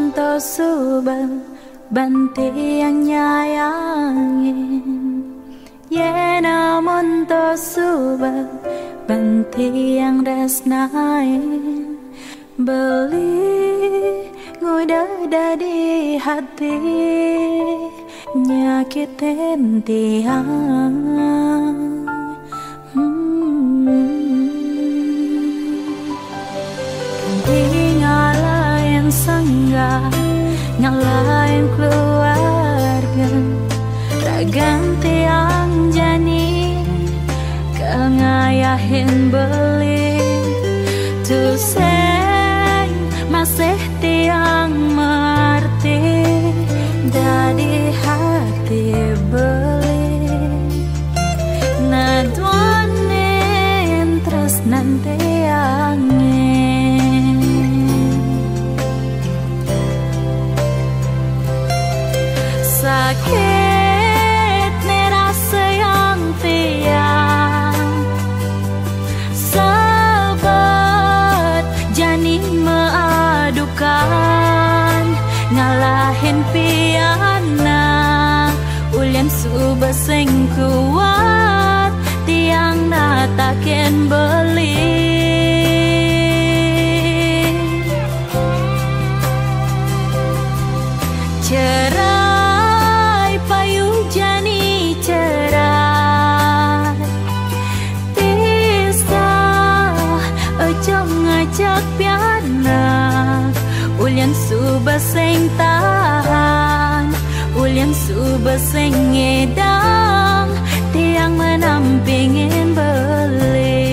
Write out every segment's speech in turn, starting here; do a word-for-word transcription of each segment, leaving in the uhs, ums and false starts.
Tosuba banti yang nyayangin, yena montosuba banti yang resnain. Beli nguda dadi hati nyakitin tiang. Hmm. Kanti ngalahin sangga, ngalahin keluarga, ragan tiang jani kangayahin beli. Tusing masih tiang maarti dadi hati beli. Naduanin tresnan tiangin. Sakit ne rasa yang tiang sabat jani maadukan, ngalahin pianak ulian suba sing kuat tiang natakin beli. Cerai payu jani cerai, pisah ujung ngajak pianak. Ulian suba sing tahan, ulian suba sing ngidang, tiang manampingin beli.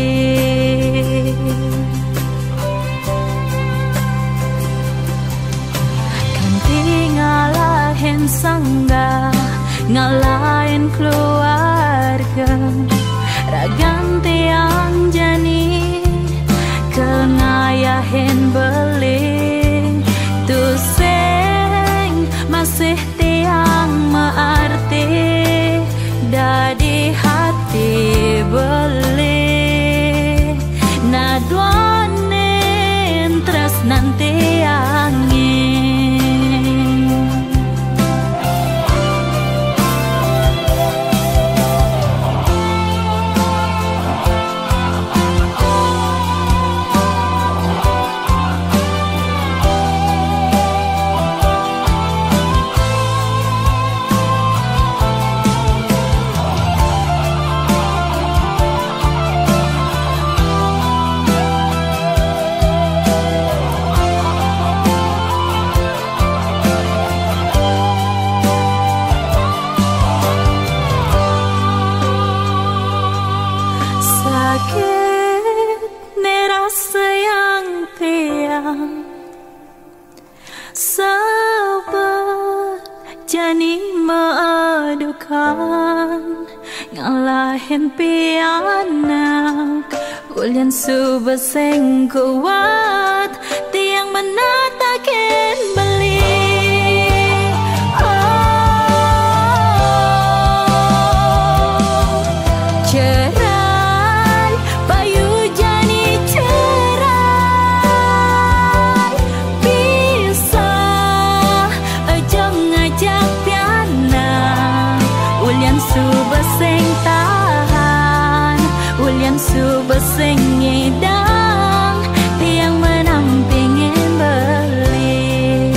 Kanti ngalahin sangga, ngalahin keluarga, ragan tiang jani kangayahin beli. Tusing masih tiang maarti dadi hati beli. Naduanin tresnan tiangin. Sakit ne rasa yang tiang sabat jani maadukan, ngalahin pianak ulian suba sing kuat tiang manatakin beli. Oh, cerai payu jani cerai, pisah ujung ngajak pianak. Ulian suba sing tahan, ulian suba sing ngidang, tiang manampingin beli.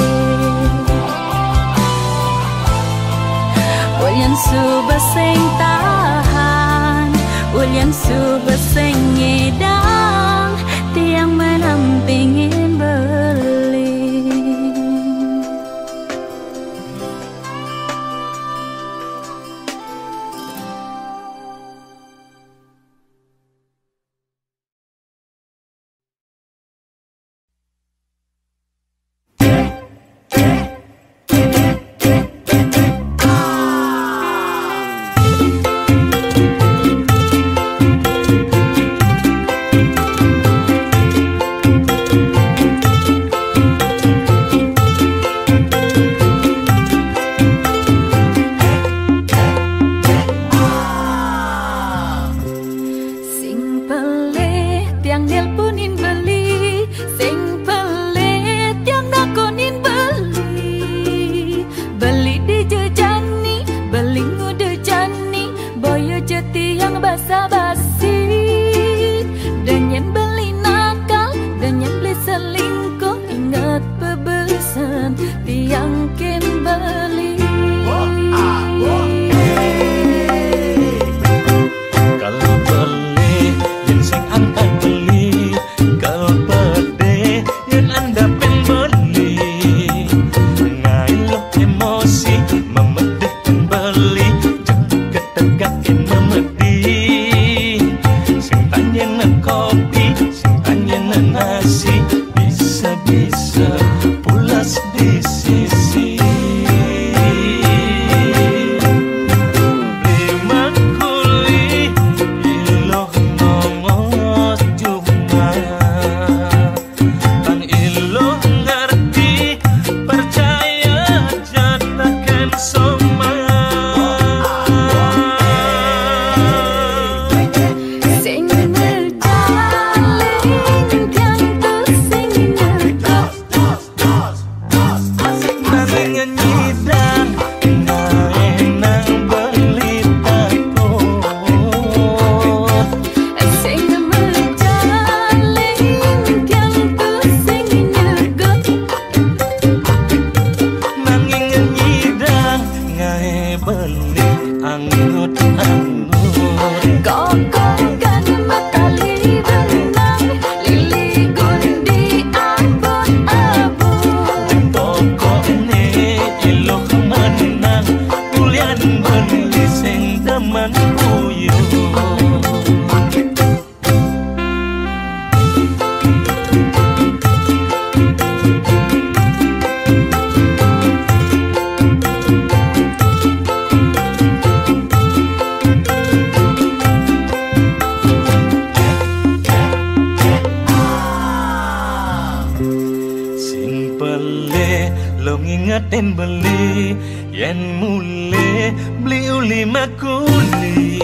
Ngaten beli, yen mule beli uli makuli.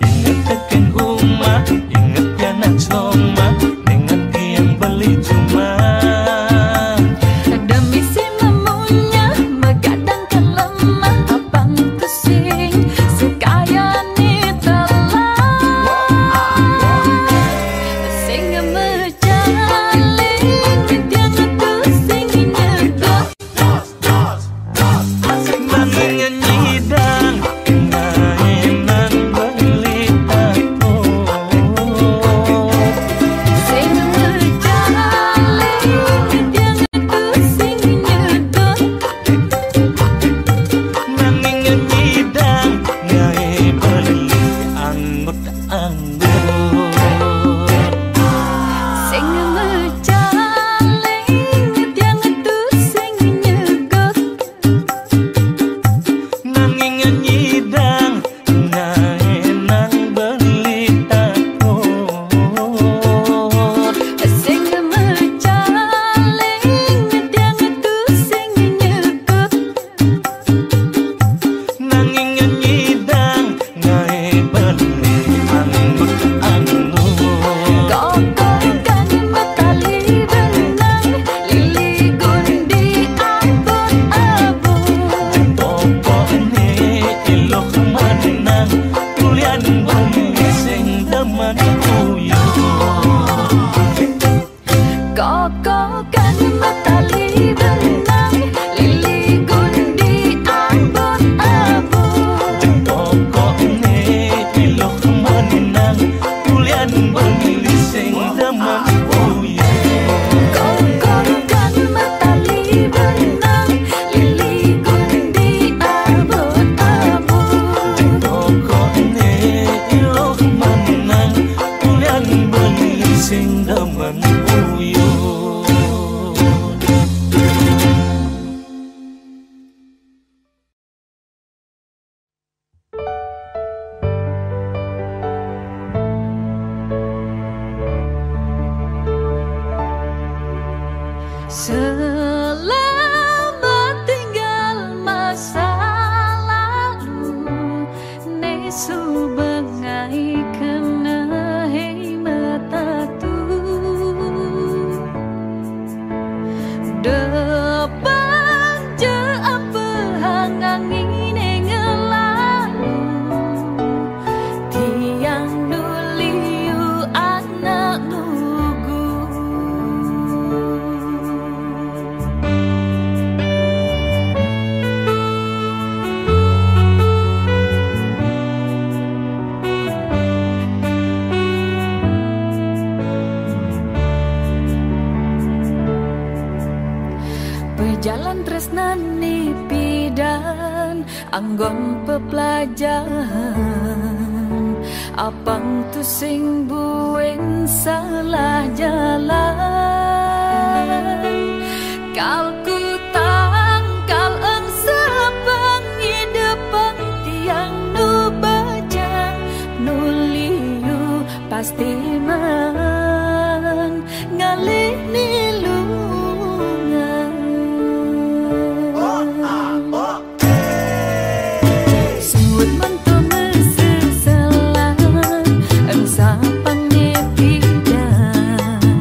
Inget teken uma, inget pianak soma, dengan tiang beli cuma. Demi si memunya, megadang kelemah, abang tusing, sekaya ni telah. Sing mecaling, tiang tusing nyedot. Manging nyidang, nainan beli tako. Sing mecaling, tiang tusing nyedot. Nanging nyidang, ngai beli anggut-anggut. Sing mecaling, tiang tusing nyedot. Nanging nyidang, ngai nang beli tako. Sing mecaling, tiang tusing nyedot. Nanging nyidang, ngai beli anggut-anggut. Kokor kan metali benang, lili gundi abut-abut. Pokokne iloh menang, kulian bumi sing demen uyuh. Kokokan metali benang, lili gundi abut-abut. Pokokne iloh menang, kulian beli sing demen uyuh. Kokokan metali benang, lili gundi abut-abut. Pokokne iloh menang, kulian beli sing demen uyuh. Selamat tinggal masa lalu, ne subengai kena hei metatu. Depan je apa hang angin ngelalu, tiang nuliu anak nugu. Pejalan tresnane pidan anggon pepelajahan, apang tusing buin salah jalan. Kal kutang, kal engsepang, idepang tiang nu bajang, nu liu pasti man ngalih ni lungan. Suut mantong seselan, ensapang ne pidan.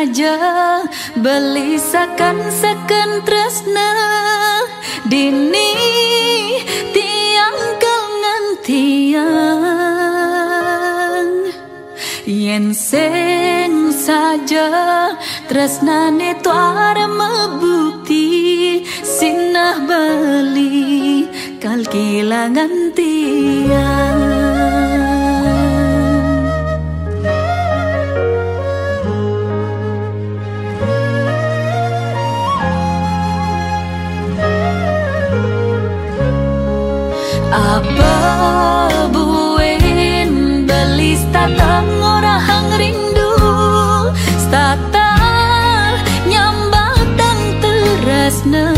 saja beli sakan-sakan tresna, dini tiang kal ngan tiang. Yen sing saja tresnane tuar mebukti, sinah beli kal kilangan tiang. Apa buin beli setata ngorahang rindu, setata nyambatang tresna.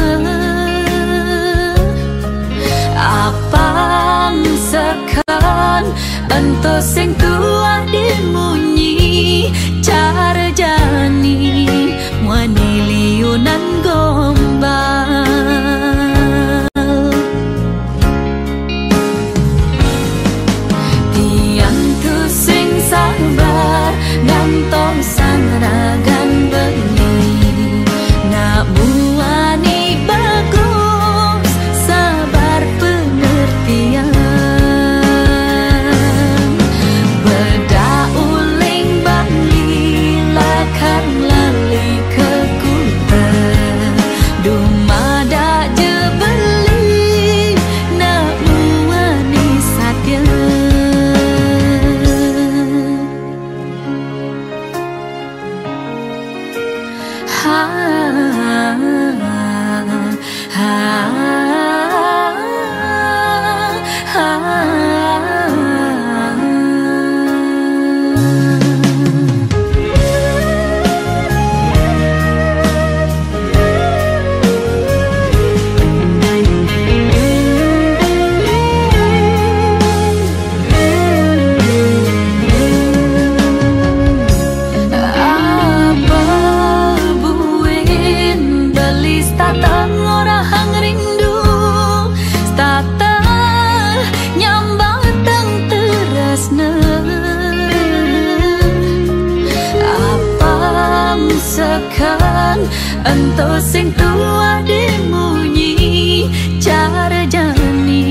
Apang sekan ento sing tuah dimunyi, cara jani muani liunan gombal. Tiang tu sing sabar ngantong sang ragan beli, nak muani bagus sabar pengertian. Bedak uling bang lilakan lali ke kuta, dumada je beli nak muani satia. Ha, ha, ha. Apa buin beli setata ngorahang rindu, setata nyambatang tresna. Apang sekan ento sing tuah dimunyi, cara jani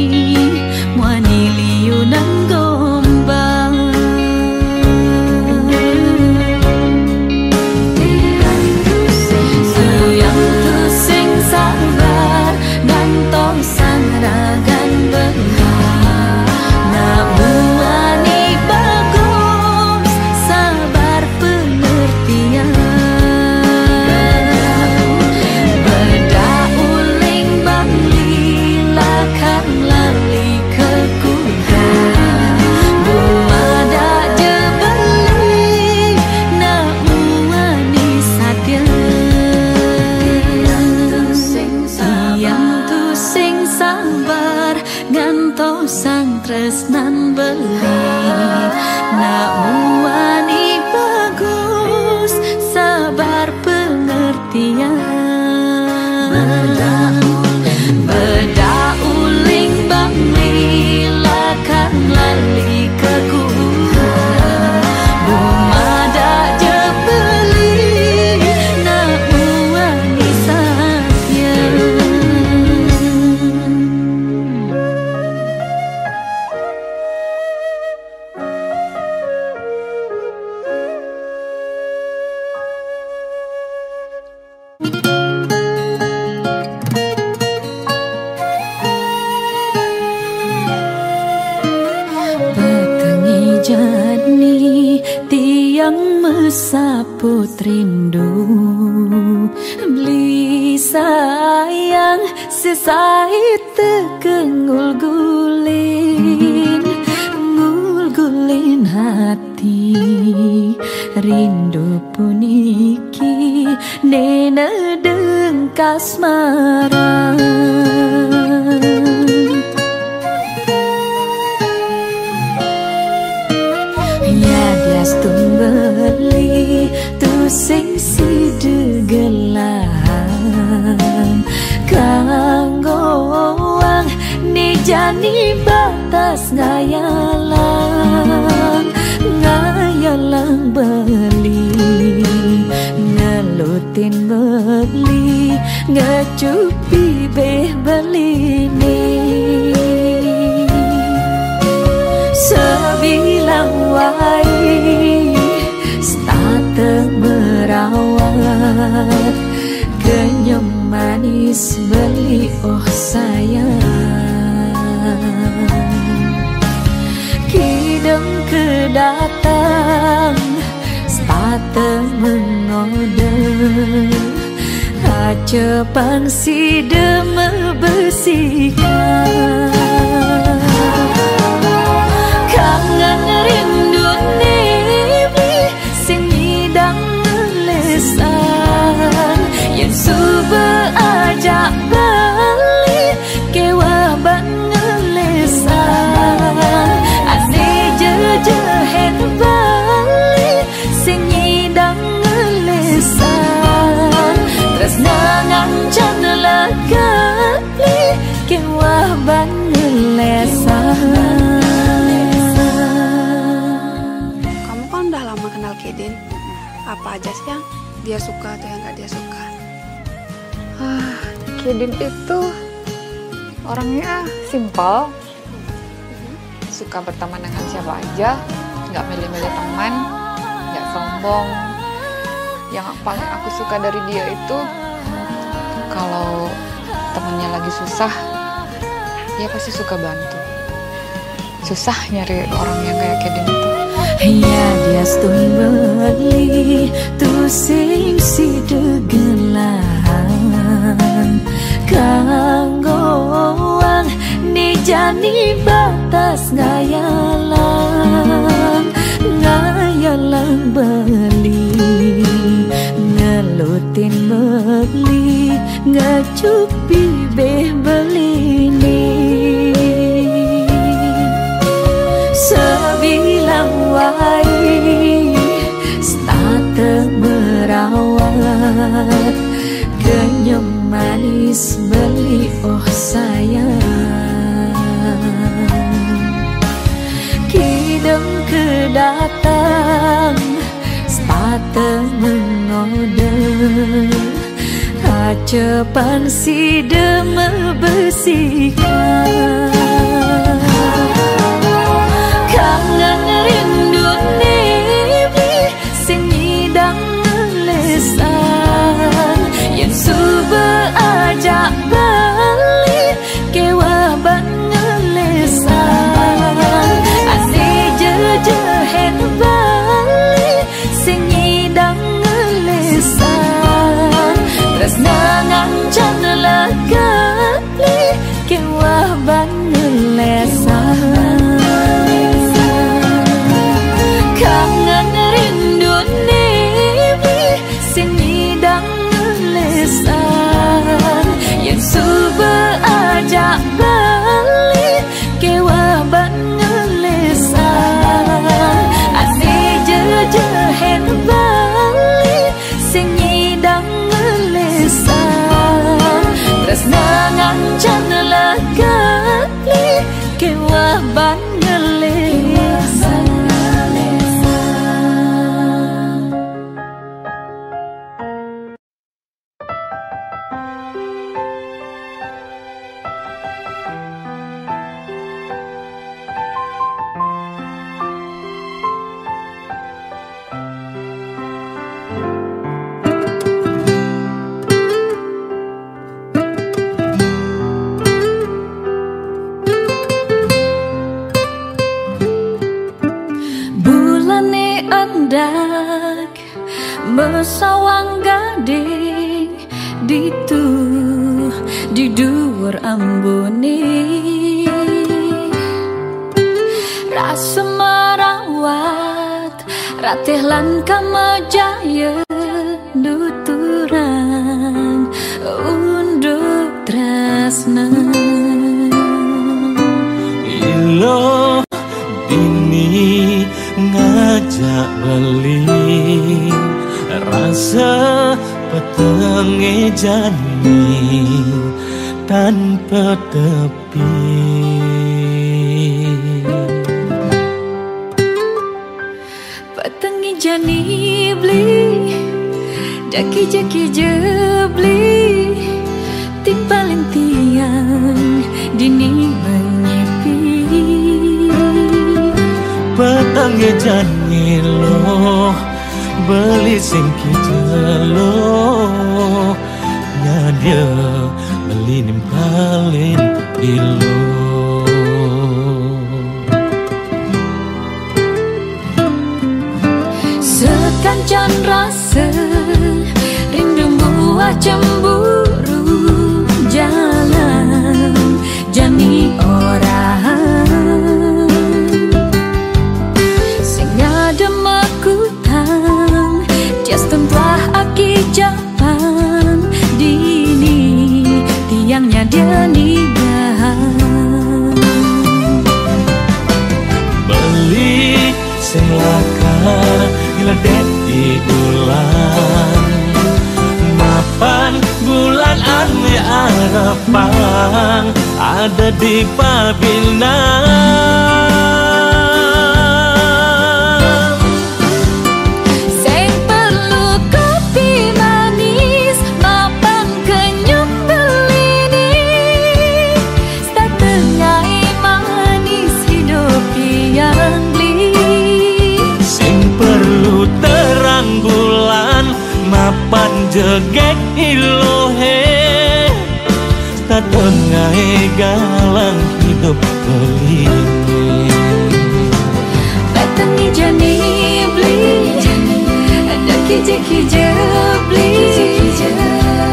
muani liunan gombal. Tiang tu sing sabar ngantong sang ragan beli, nak muani bagus sabar pengertian. Bedak uling bang lilakan lali ke kuta, dumada je beli nak muani satia. Tiang tu sing sabar ngantong sang tresnan beli, nak muani bagus sabar pengertian. Bedak uling bang lilakan lali ke kuta, dumada je beli nak muani satia. Petengah jani tiang mesaput rindu, beli sayang sesait tekengul gulin, ngul gulin hati rindu puniki nena dengkas marang. Yadias tunggeli tu sing sida gelahan kanggoang ni jani batas ngayalang, ngayalang beli. Tin beli, ngecupi beh beli ni. Sebilang wai, state merawat, kenyem manis beli, oh sayang. Kidem kedatang, state mengode, acepang side mebesikan. Kangen rindu nebi, sing nyidang ngelesan. Yen suba ajak beli, kewah ban ngelesan. Ane jejehen beli, sing nyidang ngelesan. Tresna ngancan lekat li, kewah ban ngelesan. Kamu kan udah lama kenal Kedin. Apa aja sih yang dia suka atau yang nggak dia suka? Ah, Kedin itu orangnya simpel, suka berteman dengan siapa aja, nggak milih-milih teman, nggak sombong. Yang paling aku suka dari dia itu, kalau temennya lagi susah, dia pasti suka bantu. Susah nyari orang yang kayak Kedin itu. Ya dia stun beli, tusing si degelan. Kanggoang ni jani batas ngayalang, ngayalang beli, ngelutin beli, ngecupi beh beli ni. Sebilang wai, state merawat, kenyem manis beli, oh sayang. Kidem kedatang, state mengode, acepang side mebesikan. Kangen rindu nebi, sing nyidang ngelesan. Yen suba ajak beli, kewah ban ngelesan. Ane jejehen beli, sing nyidang ngelesan. Tresna ngancan lekat li, kewah ban ngelesan. Kangen rindu nebi, sing nyidang ngelesan. Yen suba ajak beli, kewah ban ngelesan. Ane jejehen beli, sing nyidang ngelesan. Tresna ngancan lekat li, kewah ban ngelesan. Bulane andak mesawang gading, ditu di duwur ambune. Rasa merawat ratih lan kamajaya, nuturang unduk tresna. Ila dini ngajak beli, rasa petenge jani tanpa tepi. Petenge jani beli, Daki jaki jebli, timpalin tiang dini menyipi. Petang jani lo, beli singki jelo, nyadia beli nimpalin ilo. Sekancan rasa rindu buah cemburu, jalan jani orang. Sing ada makutang, tias tentuah aki japan, dini tiangnya dia nidah. Beli sing lakar ngeledek di bulan, mapan bulan ane arepang ada di pabinan. Sing perlu kopi manis, mapan kenyum belini. Setengah manis hidup yang beli. Sing perlu terang bulan, mapan jegek ilohe. Setengah galang hidup beli. Petang jani beli, ada kije-kije beli.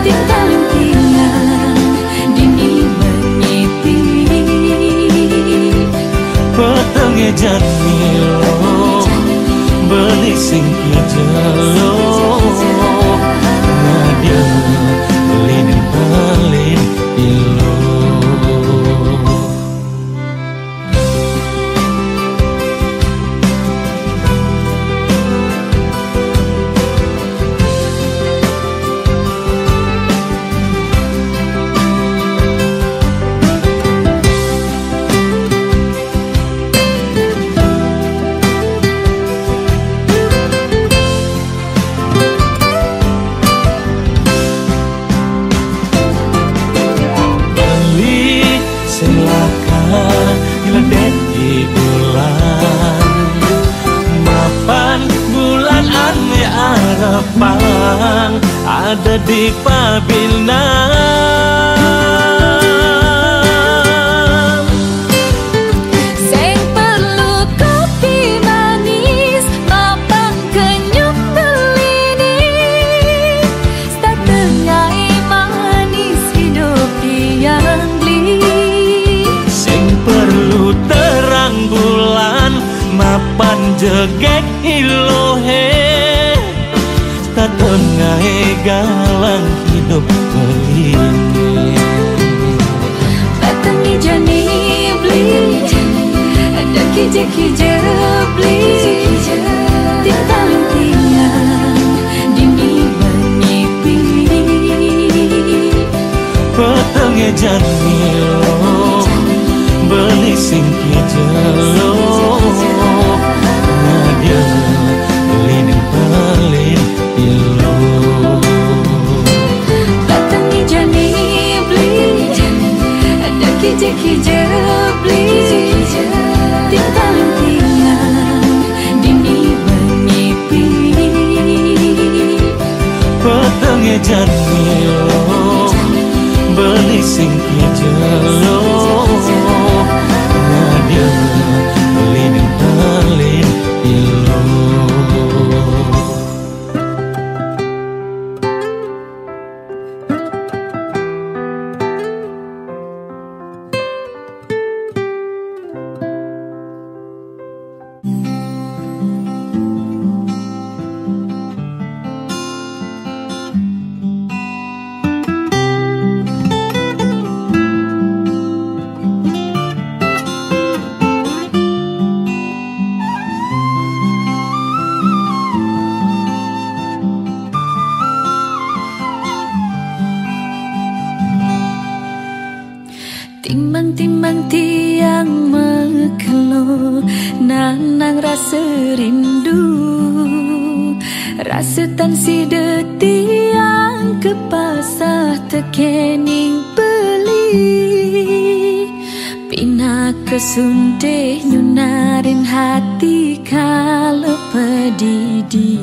Tinggal-tinggal dini menyipi. Petang jani lo, beli singki jelo, nyadia beli nimpalin ilo. Beli sing lakar ngeledek di bulan, mapan bulan ane arepang ada di pabinan. Sing perlu kopi manis, mapan kenyum belini. Setengah manis hidup yang beli. Sing perlu terang bulan, mapan jegek ilohe. Setengah galang hidup beli. Petang jani beli, ada kije-kije beli. Tinggal-tinggal dini menyipi. Petang jani lo, beli singki jelo, nyadia beli nimpalin ilo. Petang jani beli, ada kije-kije beli. Tinggal-tinggal dini menyipi. Petang jani lo, beli singki jelo, nyadia beli nimpalin ilo. Timbang-timbang tiang mekelo, nanang rasa rindu. Rasa tan sida tiang kepasah tekening beli. Pinaka sundih nyunarin hati kala pedidi.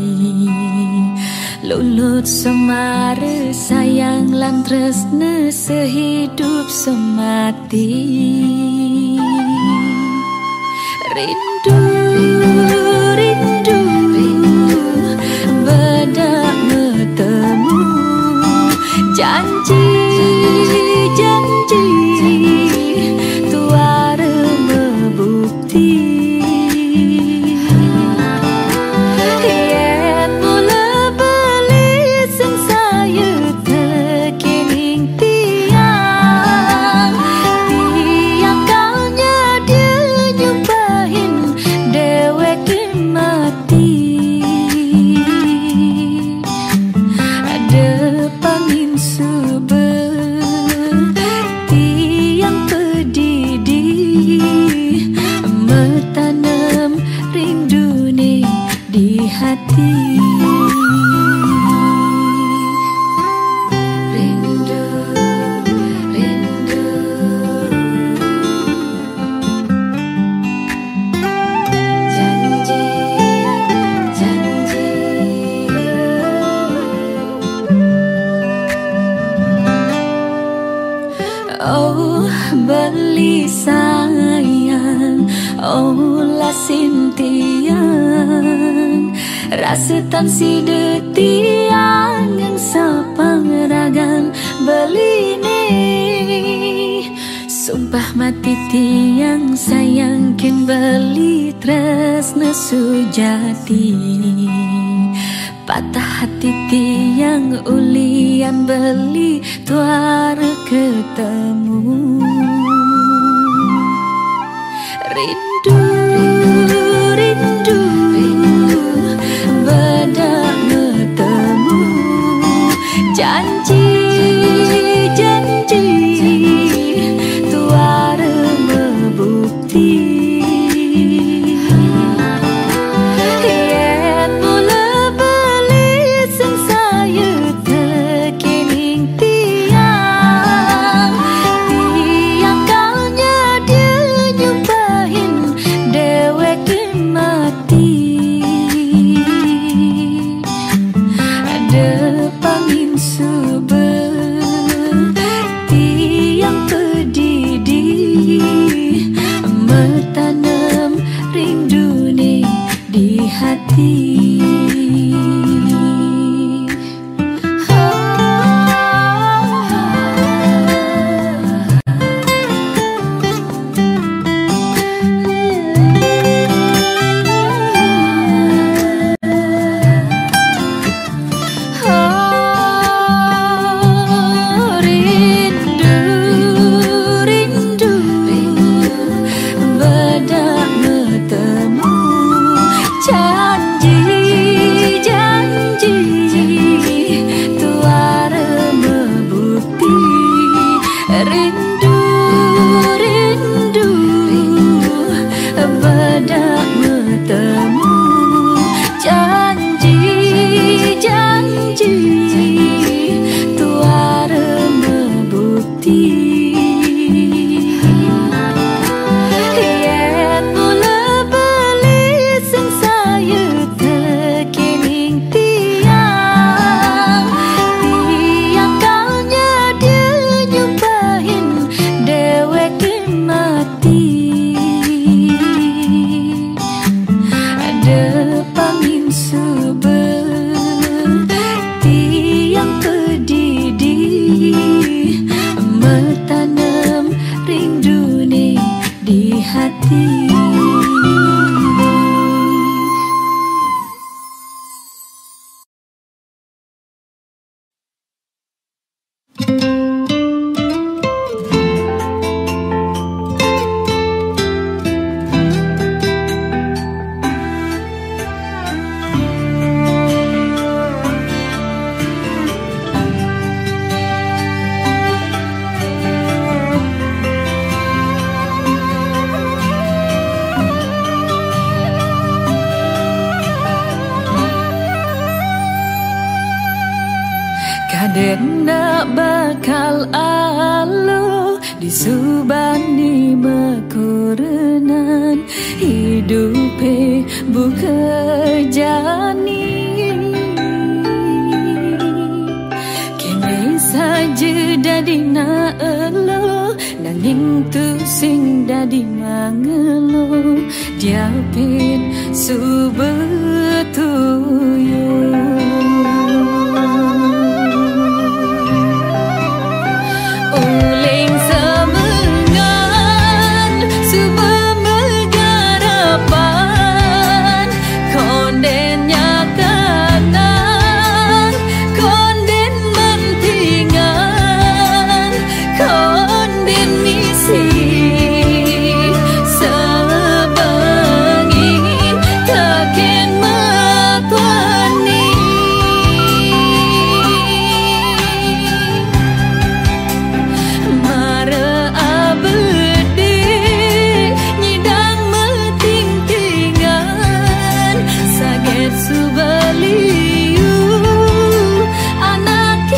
Lulut semara sayang lan tresna sehidup semati. Rindu, rindu, bedak metemu. Janji, janji, tuara mebukti. Yen mula beli sing saya tekening tiang, tiang kal nyedia nyumpahin dewek mati. Ada pangin suba tiang pedidi, metanem rindu ni di hati. Rindu, rindu. Janji, janji. Oh, beli sayang, oh, lasin tiang. Rasa tan sida tiang ngan sapang ragan beli ni. Sumpah mati tiang sayang kin beli tresna sujati. Patah hati tiang ulian beli tuara ketemu. Rindu, rindu, bedak metemu. Janji, janji, tuara mebukti. Yen mula beli sing saya tekening tiang, tiang kal nyedia nyumpahin dewek mati. Ada pangin suba tiang pedidi, metanem rindu ni di hati. Aden ndak bakal alo disubani mekurenan, idupe buka jani. Kene saja dadina elo, nanging tusing dadi mangelo, diapin suba tuyu. Uling semengan suba megarapan, konden nyakanan, konden mentingan, konden misi, sebengin teken matuani. Mara abdi nyidang metingtingan, saget suba liu anak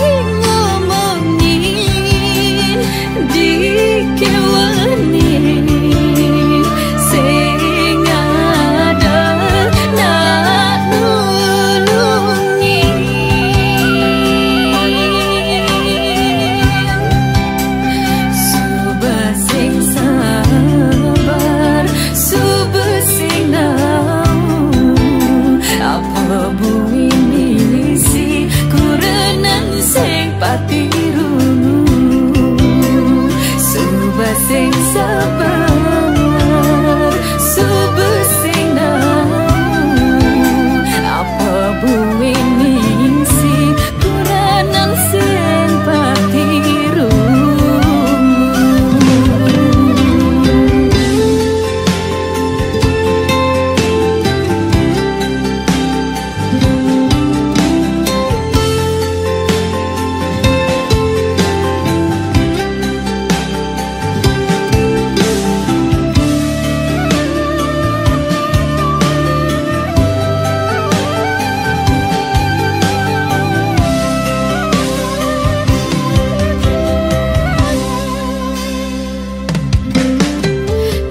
ngomongin dikewani. Sing ada nak nulungi. Suba sing sabar, suba sing nau. Apa buin misi, kurenan sing pati rungu. Suba sing sabar, suba sing nau. Apa buin misi, kurenan sing pati rungu.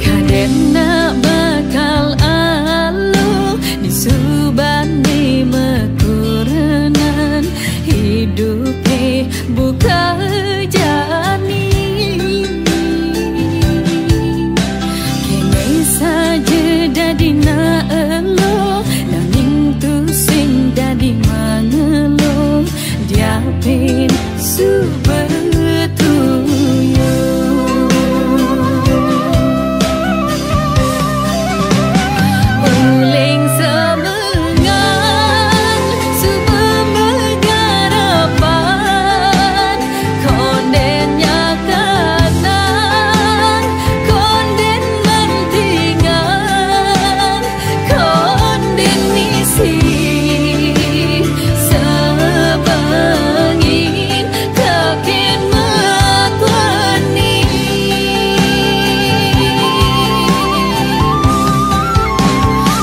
Kaden nak bakal alo disubani mekurenan, idupe buka jani. Kene saja dadina elo, nanging tusing dadi mangelo, diapin suba tuyu. Uling semengan suba megarapan, konden nyakanan, konden mentingan, konden misi, sebengin teken matuani.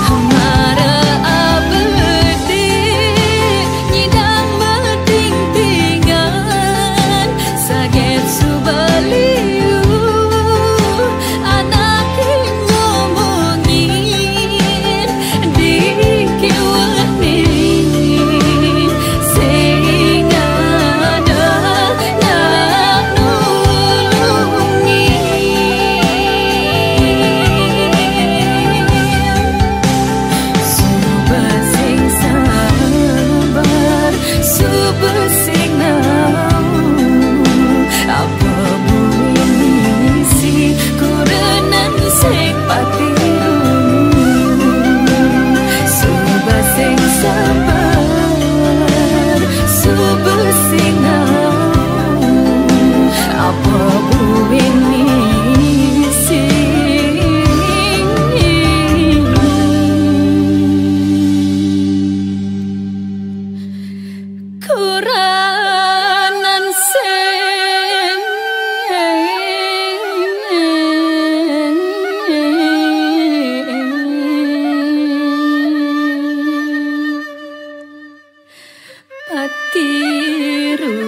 Mara abdi nyidang metingtingan, saget suba liu anak ngomongin dikewani. Sing ada nak nulungi. Suba sing sabar, suba sing nau. Apa buin misi, kurenan sing pati rungu. Suba sing sabar, suba sing nau. Apa buin misi, kurenan sing pati rungu.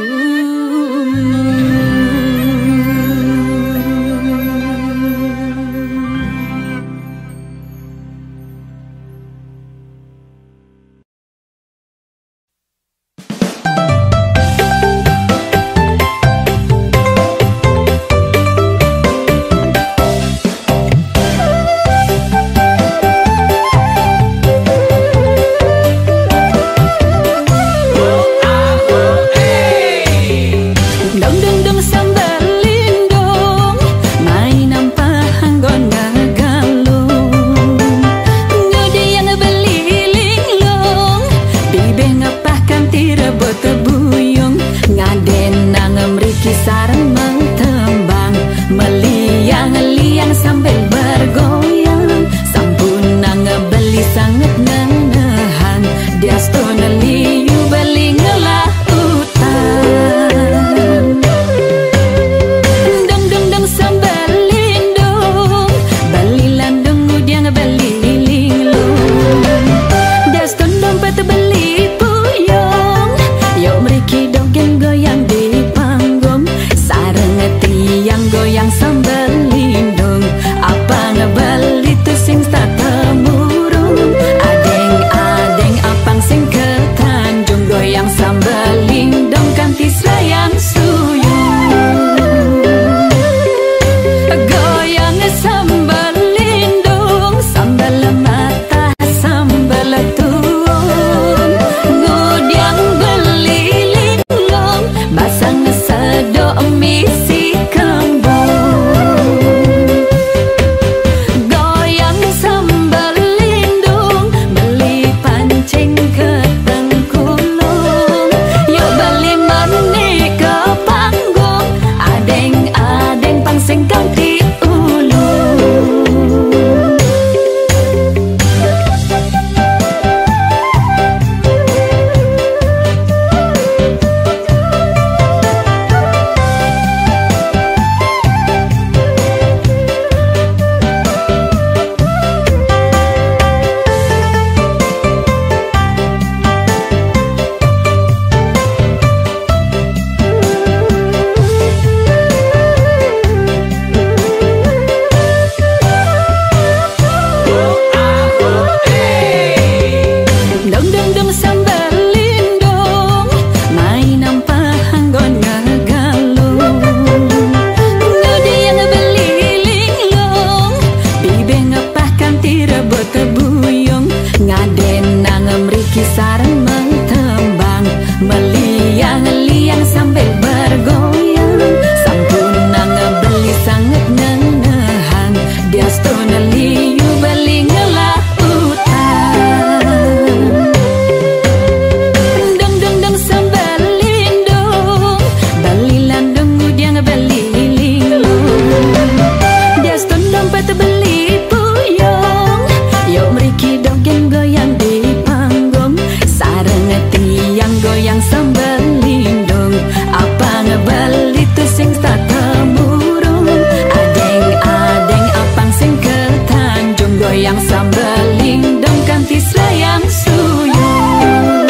Belindung, apang beli tusing tak temurung. Adeng-adeng apang sing ketanjung, goyang sambal lindung kanti selayang suyung.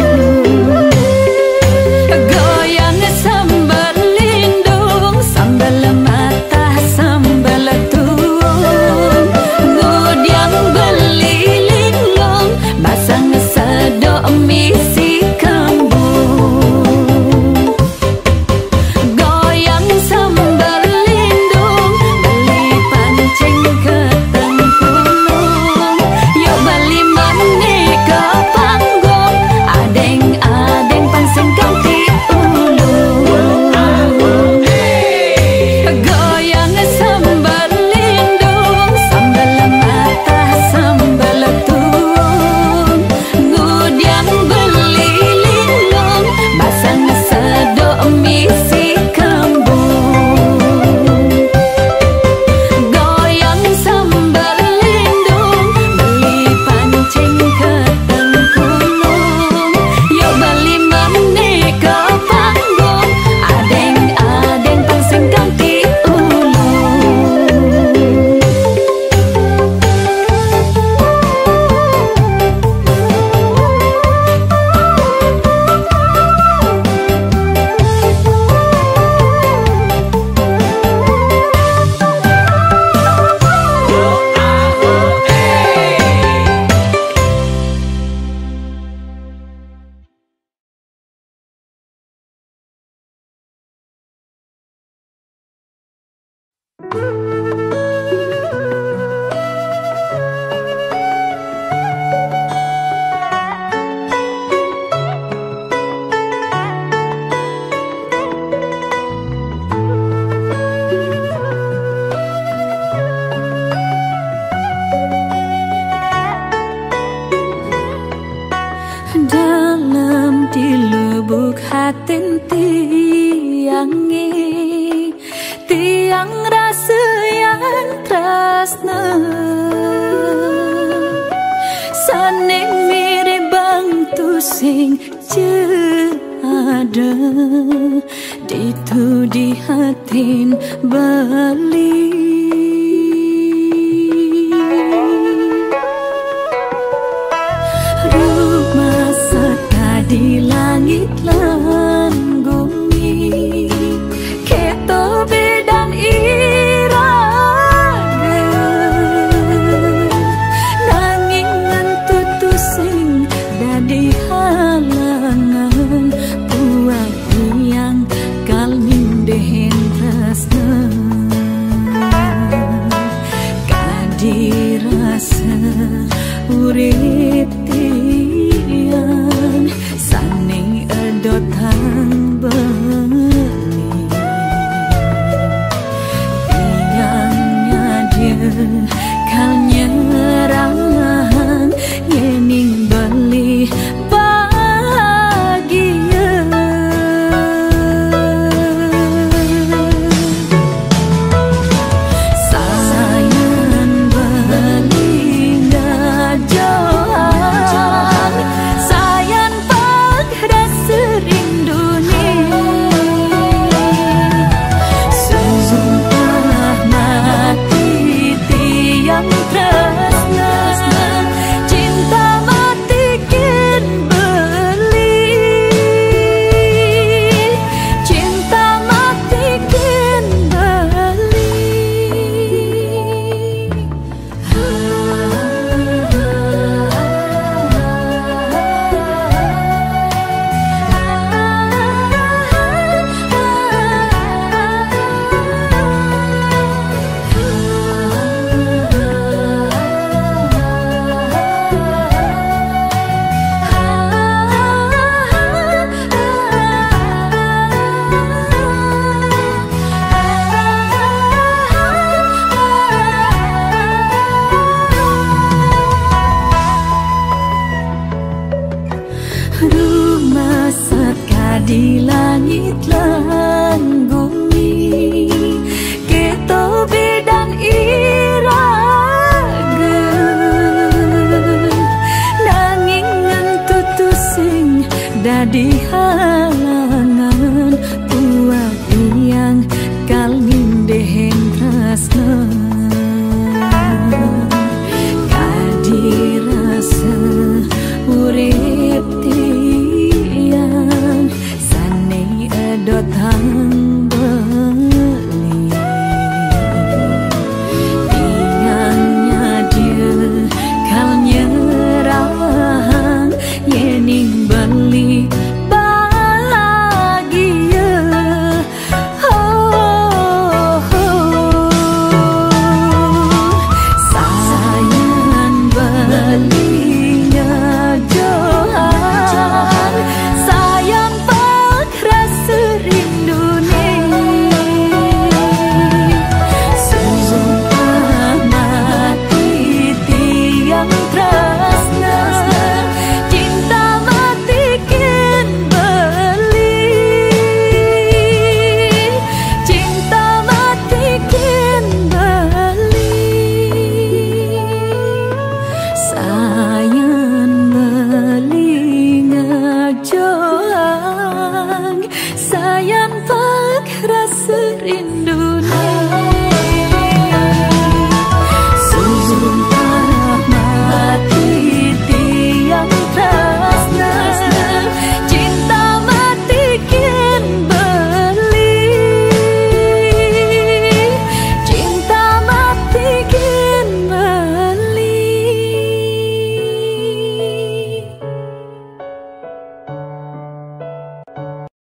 Goyang sambal lindung, sambal matah, sambal tuung. Ngudiang beli linglung, basang sedok misi kembung. Goyang sambal lindung, beli pancing ke tengkulung. Yuk beli mani ke panggung, adeng-adeng pangsing kanti ulung. Goyang sambal lindung, sambal matah, sambal tuung. Ngudiang beli linglung, basang sedok misi kembung. Goyang sambal lindung, beli pancing ke tengkulung. Yuk beli mani ke panggung, adeng-adeng pangsing kanti ulung. Dalam di lubuk hatin tiang ngi, tiang rasa yang tresna. Saning mirip bang tusing ada ditu di hatin beli. Rumah saka di langit lan gumi, keto bedan iraga. Nanging ngentut tusing dadi halangan buat tiang kal nindehen tresna. Kadi rasa urip tiang saning edotang beli. Tiang nyadia kal nyerahang ngening beli bahagia. Sayan beli ngajoang, sayan pag rasa rindu ni. Sumpah mati tiang tresna, cinta mati kin beli, cinta mati kin beli. Rumah saka di langit lan gumi, keto bedan iraga. Nanging ngentut tusing dadi hal Datang beli, tingangnya dia kal nyerang, yening beli bahagia. Oh, oh. Sayan beli ngajohan, sayan rasa rindu ni. Sumpah mati tiang tresna, cinta mati kin beli, cinta mati kin beli. Sayan beli ngajohan, sayan rasa rindu